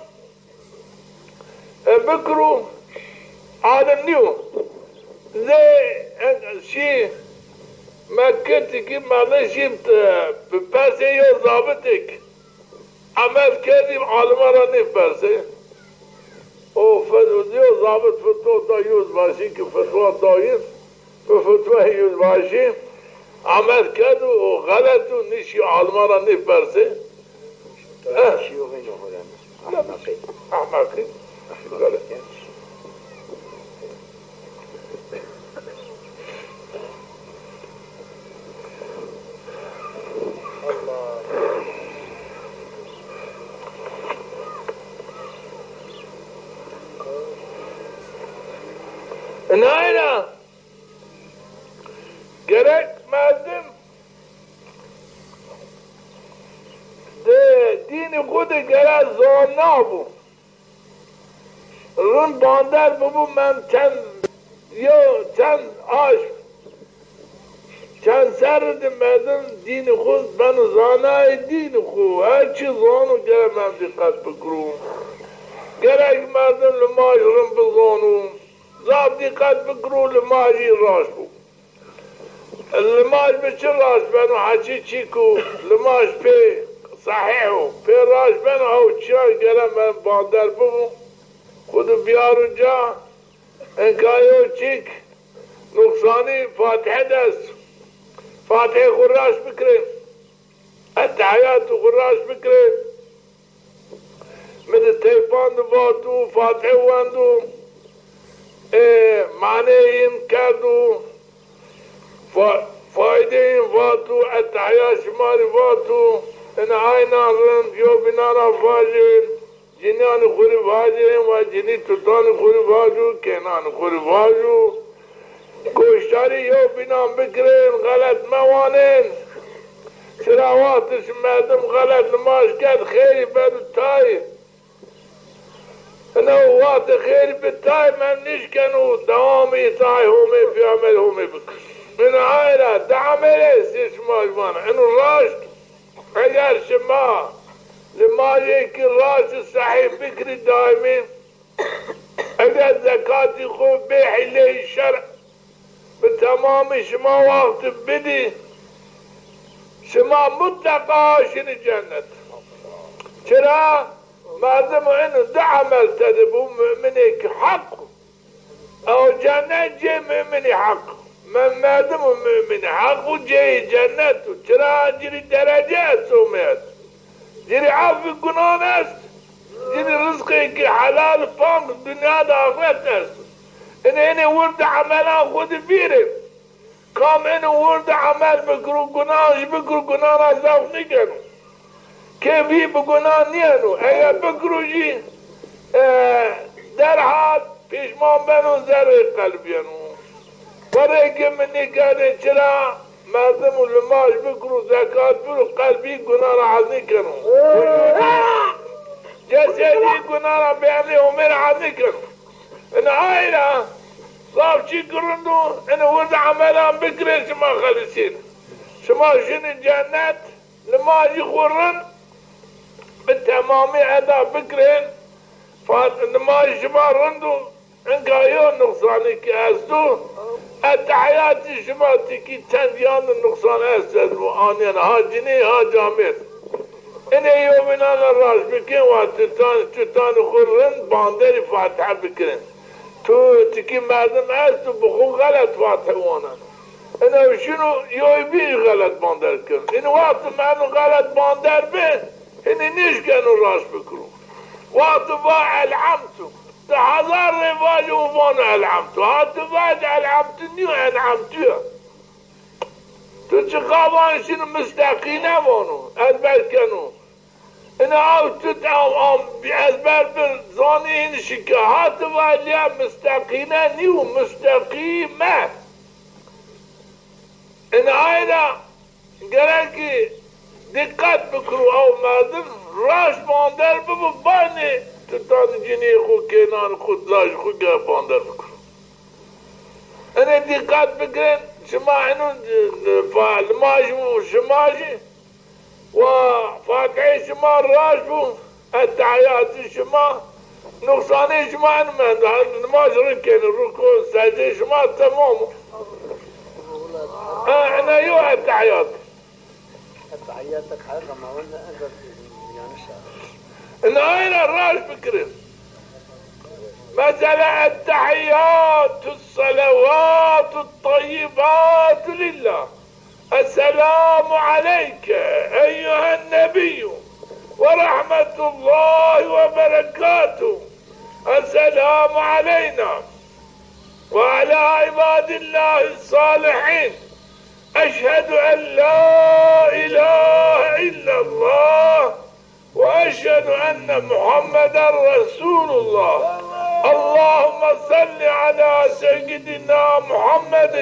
e, bikiro, alim nîyo. Zê, e, şî Mekke tikî mele şî, e, bi persê yo zabitêk. Emed kerdî, alima ra nêpersê. O fe-, yo zabit fetwa da, yo başî ki fetwa dayî. Bi fetwayê yüzbaşî amel kerd û xelet û nişî alima ra nêpersê. Eh. Ehmeqî. Xelet. Nayra gerek merdim de dînî xwu de gere zana bû. Rind bander bibû, mend çend, yo, çend aşm, çend serri de merdim dînî xwu beno zanayê dînî xwu. Her çî zano, gere mend dîqet bikiro. Gerek merdim limaj rind bizano. Zaf dîqet bikiro, limajî raşt bo. Limaj bi çi raşt beno? Heçî çîk o, limaj pê sehîh o, pê raşt beno, ew çîyan gere mend bander bibo. Xwu de biyaro ca, inka yo çîk nuqsanî Fatîhe de est. Fatîhê xwu raşt bikirê. Ettehiyatê xwu raşt bikirê. Mi de teypan de vato, Fatîhe wendo, ê, maneyê yin kerdo, fa-, faydeyê yin vato, ettehiyat şima rê vato, ina aynan rind, yewbînan ra vajên, cinîyanê xwu rê vajên, wa cinî tutanê xwu rê vajo, kênanê xwu rê vajo. Goşdarî yewbînan bikirên, xelet mewanên. Çira wextê şi merdim xelet limaj kerd, xêrî beno tayê. Ina wextê xêrî bi tayê, mend nişkeno dewamê îtaê Homê, pêxemberê Homê bikir. Ina ay ra di emel estê şima vana. Ino raşt, eger şima limajêkî raşt û sehîh bikirî daîmî, eger zekatî xwu bê hîleyê şer bi temamî şima wextî bidî, şima mutleqa şinî cennet. Çira? Merdim ino di emel tede bo, muminêkî heq o. Ew cennet cê muminî heq o. Me-, merdim û muminî heq o, ceyê cennet o. Çira? Ci rê derece est, Homê est. Ci rê efwî gunan est. Ci rê rizqêkî helal, pang, dinya de axiret de est. Inê, inê wir di emelan xwu de bîrê. Kam ino wir di emel bikiro, gunan jî bikiro, gunan ra zewq nêkeno. Kê vî bi gunan nîyeno. Eger bikiro jî, e, derhal pêşman beno, zerrê qelbî yeno. Perrê ke mi nêkerdê, çira? Merdim û limaj bikiro, zekat biro, qelbî gunan ra hez nêkeno. Cesedî gunan ra bêemrê Homê ra hez nêkeno. Ina ay ra zaf çîk rind o, ina wir di emelan bikirê, şima xelisîn. Şima şinî cennet, limajî xwu rind bi temamî eda bikirên. Fa-, limajî şima rind o, inka yo nuqsanêkî esto. Ettehiyatî şima tikî çend yan de nuqsan est, ez bu anîyen, ha cinî ha camêrd. Inê yewbînan ra raşt bikên, wa tutan, tutanê xwu rind, banderî Fatîhe bikirên. Tu tikî merdim esto bi xwu xelet Fatîhe waneno. Ina şino yoy bî xelet bander keno. Ino wextî merdim xelet bander bi, hinî nêşkeno raşt bikiro. Wextî va elhemtu, di hezar rê vajo û vano elhemtu. Ha ti vaj elhemtu nîyo, en'emtu ya. Tu çiqa van şino misteqîne vano, ezber keno. Ina ew tut am, am, ezber bi, zanî, în şike. Ha ti va lîya misteqîne nîyo, misteqîme. Ina ay ra gerekî dîqet bikiro, ew merdim raşt bander bibo, baynê tutanê cinîyê xwu, kênanê xwu, lajê xwu ger bander bikiro. Inê dîqet bikin, şima ino, e, fa-, limaj û şima jî, wa Fatîhê şima raşt bo, ettehiyatê şima, nuqsanê şima ino mendo. Her nimaj rind kenê, ruku, secdeyê şima temam o. Ha, ina yo ettehiyat. Ina ay ra raşt bikirin. Mesela, ettehiyatu salawatu tayyibatu lillah. Esselamu aleyke eyyuhen nebiyyü ve rahmetullahi ve berekatuhu. Esselamu aleyna ve ala ibadillahi salihin. Eşhedü en la ilahe illallah ve eşhedü enne Muhammeden Resulullah. Allahümme صل على سيدنا محمد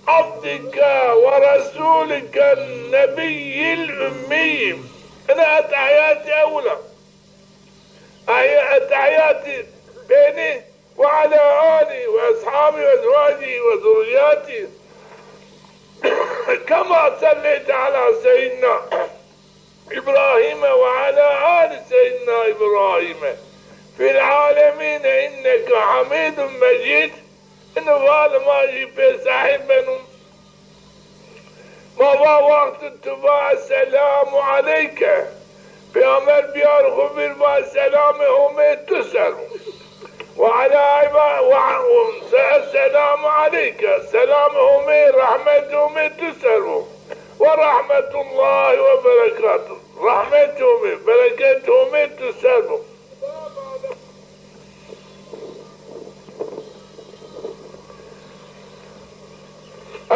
عبدك ورسولك النبي الأمي. Ina etehiyatê ewil a. Ehi-, etehiyatê pênî, وعلى آله وأصحابه وأزواجه وذرياته كما صليت على سيدنا إبراهيم وعلى آل سيدنا إبراهيم في العالمين إنك حميد مجيد. Ino val ma jî pê sahîb beno. Ma va wextê tu va "Esselamu aleyke". Peyxamber biyar xo vîr va "Selamê Homê tu ser bo". Ve ala iba-, ve, ve, "Esselamu aleyke". Selamê Homê, rehmetê Homê tu ser bo. Ve rahmetullahi ve berekatuh. Rehmetê Homê, bereketê Homê tu ser bo.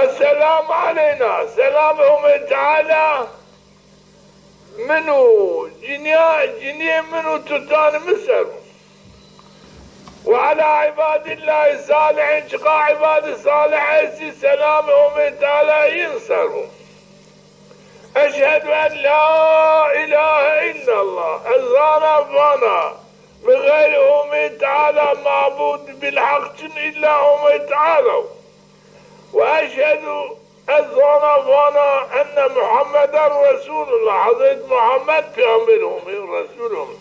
Esselamu aleyna. Selamê Homê Teala min û cinîya, cinîyê min û tutanê mi ser bo. Ve ala ibadillahî salihîn, çiqa îbadê salih estî, selamê Homê Teala yin ser bo. Eşhedü en la ilahe illallah. Ez zana vana, bi xeyrê Homê Teala mabûd bil heq çin îlla Homê Teala. Ve eşhedü, ez zana vana, enne Muhammeden Resulullah. Hezret Muhammed peyxamberê Homê, Resûlê Homê.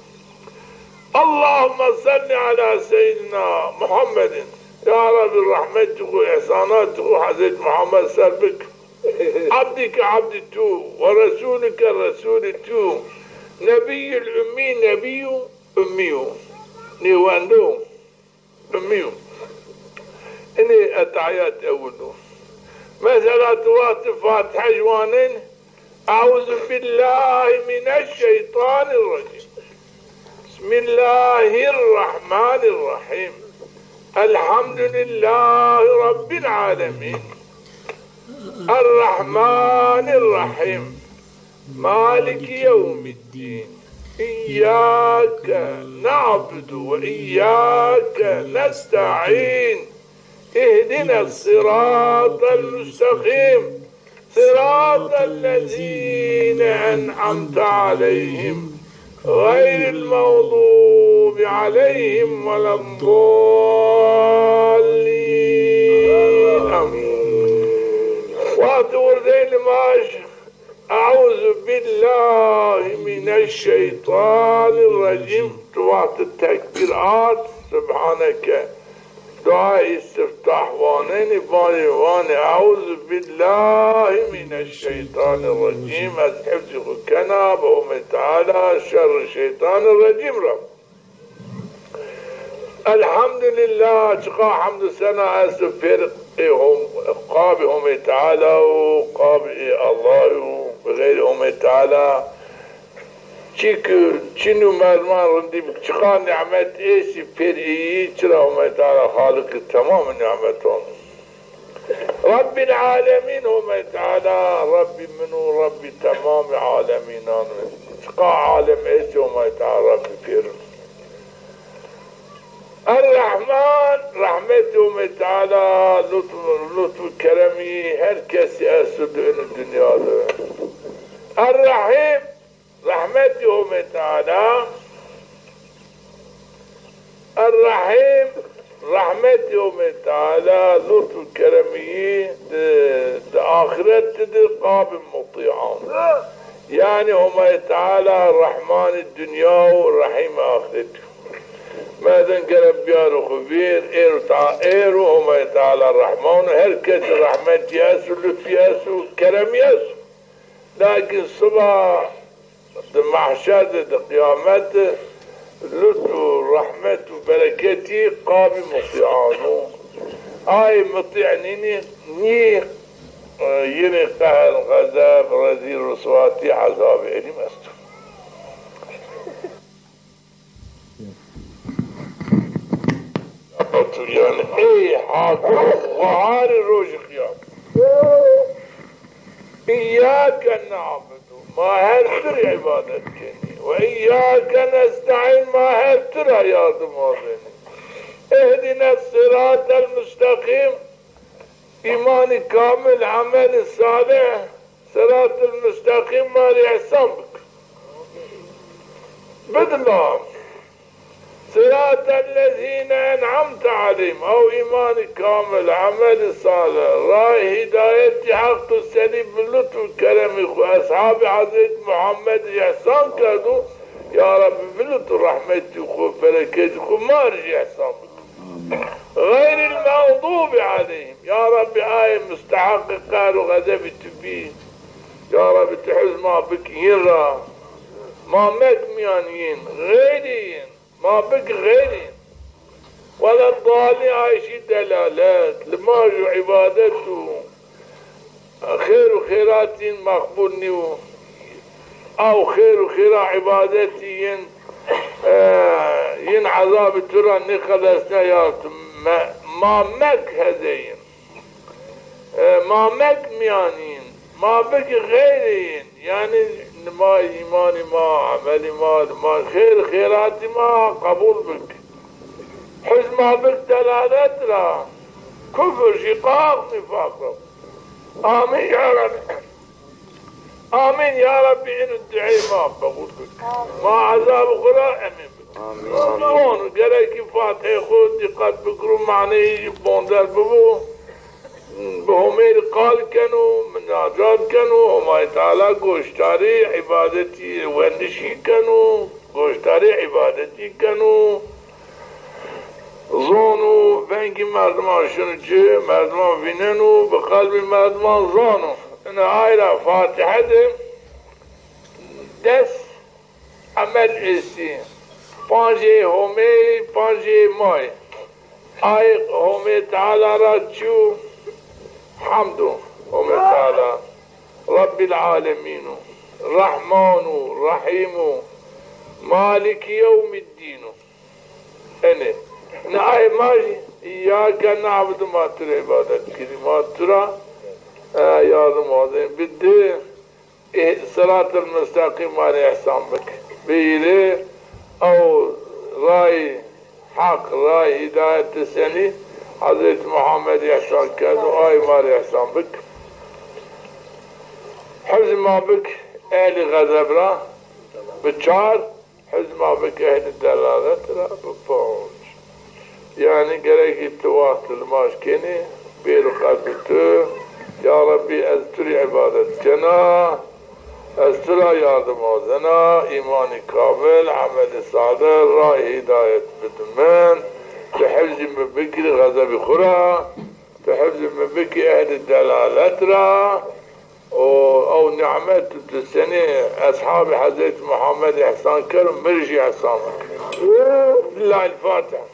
Allahümme salli ala seyyidina Muhammedin. Ya Rabbi, rehmetê xo, îhsanatê xo Hezret Muhammed ser bik. Abdike abdê tu, ve resulike resulê tu, nebiyyil ummî, nebî û ummî yo. Nêwende yo, ummî yo. Inê etahiyat ewil o. Mesela tu wextê Fatiha jî wanên, Euzu billahi mineşşeytanirracim. Bismillahirrahmanirrahim. Elhamdülillahi Rabbil alemin. Errahmanirrahim. Maliki yevmiddin. İyyâke na'budu ve iyyâke nesta'in. İhdines sıratel müstakim. Sıratellezine en'amte aleyhim. Gayril mağdubi aleyhim veleddallin. Amin. Wextê wirdeyê nimaj, Euzu billahi mineşşeytanirracim. Tu wextê tekbîr ard, Subhaneke. Duayê îstiftah wanenî, vanê, vanê, Euzu billahi mineşşeytanirracim. Ez hifzî xwu kena bi Homê Teala şerrê şeytanirracim ra. Elhamdulillah, çiqa hemd û sena esto pêr ê Hom-, qabê Homê Teala û qabê ê Allah û bi xeyrê Homê Teala. Çîkî çin û merdiman rindî bi, çiqa nîmet êsî pêr êyî, çira Homê Teala xaliqê temamê nîmetan. Rabbîl alemîn Homê Teala, Rabbî min û Rabbî temamê alemînan o. Çiqa alem êsî Homê Teala Rabbî pêrin. Er-Rehman, rehmetê Homê Teala, lutf, lutf û keremî her kesî esto di ino dinya de. Er-Rehîm, rehmetê Homê Teala, Er-Rehîm, rehmetê Homê Teala, lutf û keremî di, di axirete de qabê mutîan. Yanî Homay Teala Rehmanê dinya û Rehîmê axirete. Merdim gerek biyaro xwu vîr, êro ta êro Homay Teala Rehman o, her kesî rehmetî esto, lutfî esto, keremî esto. Lakin siba di mehşer de, di qiyamet de lutf û rehmet û bereketî qabî mutîan o. Ay mutî nînî, nî, e, yinê qehr, xezeb, rezîl, riswatî, ezabê elîm esto. Yanî ey Hak, weharê rojê qiyam. Îyyâke na'budu, ma her tu rê îbadet kenî. Ve îyyâke nesta'în, ma her tu ra yardim wazenî. Ehdine sıratel müstakim, îmanî kamil, emelî salih, sıratel müstakim ma rê îhsan bik. Bidima. Sıratellezîne en'amte aleyhim. Ew îmanî kamil, emelî salih, ray hîdayetî heq tu senî bi lutf û keremî xwu eshabî Hezretî Muhammedî îhsan kerdo. Ya Rebbî bi lutf û rehmetî xwu, bereketî xwu ma rê jî îhsan bik. Xeyril mexdûbi aleyhim. Ya Rebbî, ayê musteheqî qehr û xezebî tu bî. Ya Rebbî, tu huzr ma bik yin ra. Ma mek mîyan yin, xeyrî yin. Ma bik xeyrî yin. Weleddalîn, ay şî delalet. Limaj û îbadet û xêr û xêratîn meqbul nîyo. Ew xêr û xêra îbadetî yin, e, yin ezabî tu ra nêxelesna ya tu me-, ma mek hezê yin. E, ma mek mîyanî yin. Ma bik xeyrê yin. Yanî ma îmanî ma, emelî ma, ma xêr xêratî ma qebul bik. Huzr ma bik delalet ra, kufr, şîqaq, nîfaq ra. Amîn ya Rebbî. Amîn ya Rebbî, ino dueyê ma qebul bik. Ma ezabê xwu ra emîn bik. Amîn. Zon, gerekî Fatihê xwu dîqet bikiro, maneyî jî bonder bibo. Bi Homey rê qal keno, minacat keno, Homayê Teala goşdarê îbadetî, wendişî keno, goşdarê îbadetî keno. Zon û vengî merdiman şino ci, merdiman vîneno, bi qelbî merdiman zano. Ina ay ra Fatihe de des emel estî. Pancê Homey, pancê may. Ay Homê Teala ra çi yo? Hemd o Homê Teala. Rebbîl alemîn o. Rehman o, Rehîm o. Malîkî yewmîddîn o. Enê. Nê ay ma jî, îyyâke na'budu, ma tu rê îbadet kenî. Ma tu ra, e, yardim wazên. Bi di, e, siratel mustaqîm ma rê îhsan bik. Bi hîrê, ew ray heq, ray hîdayet ti senî Hezretî Muhammed îhsan kerdo, ay ma rê îhsan bik. Hifzî ma bik ehlî xezeb ra. Bi çar, hifzî ma bik ehlî delalet ra. Bi panc. Yanî gerekî ti wext limaj kenî, bêro qelbî tu, ya Rebbî, ez tu rê îbadet kena, ez tu ra yardim wazena, îmanî kamil, emelî salih, ray hîdayet bidi min, tu hifzî mi bikirî xezebî xwu ra, tu hifzî mi bikî ehlî delalet ra, û ew nîmet tu senî eshabî Hezretî Muhammed îhsan kero, mi rê jî îhsan bik. Lillahil Fatiha.